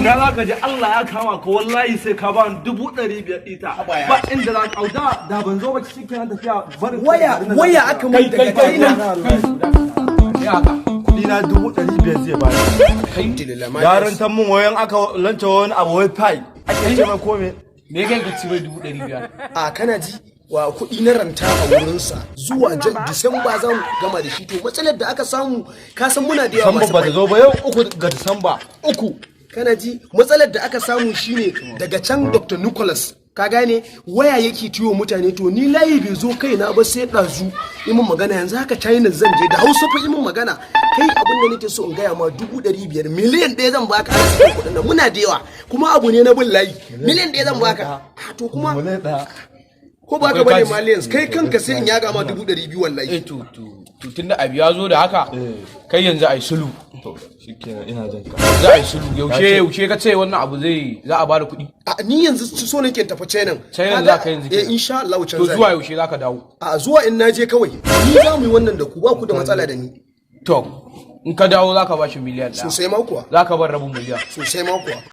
Ina za ka je? Allah ya kama ka, wallahi sai ka ba ni 500,000 ita. Ba inda za ka da ban zo ba cikin tafiya barin. Waya, waya aka mun daga China. Ya haka? Kuɗi na 500,000 zai bani. Alhamdulillah. Ya rantar mun wayan aka lanta wani abu wai fai ake ce mai kome. Me kai ka ci mai 500,000? A kana ji wa, kuɗi na ranta a wurinsa zuwa Disamba za mu gama da shi. To matsalar da aka samu, ka san muna da yawa Disamba masu ba ta zo ba, yau 3 ga Disamba. 3. Kana ji, matsalar da aka samu shine daga can Dr. Nicholas, ka gane, waya yake tiyo mutane. To ni layi bai zo kaina ba sai ɗazu imin magana. Yanzu haka China zan je, da Hausa fa imin magana. Kai, abin da nake so in gaya ma, 500,000, 1,000,000 zan baka a cikin kuɗin nan. Muna da yawa kuma abu ne na bin layi. 1,000,000 zan baka. Ah, to kuma 1,000,000. Ko ba ka bane malians, kai kanka sai in yaga ma 200,000 wallahi. Eh, to tunda abu ya zo da haka, kai yanzu ai sulu. To shikenan, ina jin ka. Za a yi sulu. Yaushe ka ce wannan abu zai za a bada kuɗi? A ni yanzu so nake tafi China. China za ka yanzu Eh. kenan. Insha Allah can To zan. zuwa yaushe za ka dawo? A zuwa in naje kawai ni za mu yi wannan da ku, ba ku da matsala da ni. To in ka dawo za ka ba shi 1,000,000. Sosai ma kuwa. Za ka bar rabin miliyan. Sosai ma kuwa.